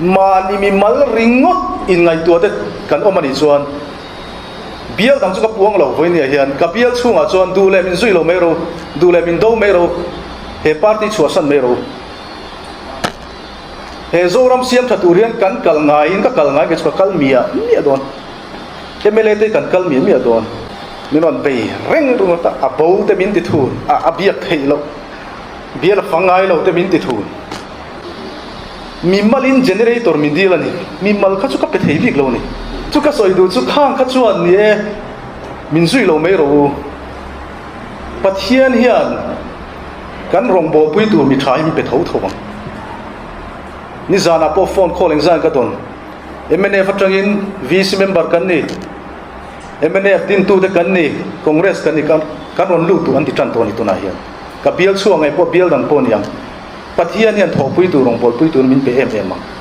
Mahni mimal ringawt inngaihtuah te kan awm a nih chuan bial dang chu ka puang lo vawinia hian ka bial chhungah chuan duh leh min zui lo mai ro, duh leh min do mai ro, he party chhuahsan mai ro. He Zoram siam tha tur hian kan kal ngaiin ka kal ngai nge chu ka kal miah miah dawn. Mla te kan kal miah miah dawn. Min rawn bei reng ringawt a, a bo te min ti thun, a a biak theih loh, bial a fang ngai lo te min ti thun. Mi malin generator min dil a ni. Mi mal kha chu ka pe thei bik lo a ni. Chu ka sawi duh chu khang kha chuan ni e, min zui lo mai rawh u. Pathian hian kan rawngbawlpui tur mi tha hi min pe tho tho ang. Nizanah pawh phone call engzan ka dawn. Mnf atangin VC member kan ni, mnf dintute kan ni, Congress kan ni, kan rawn lut duh an ti tan tawh a ni tunah hian. Ka bial chhuak ngei pawh bial dang pawh a ni ang. Pathian hian thawhpui tur, rawngbawlpui tur min pe em em ang.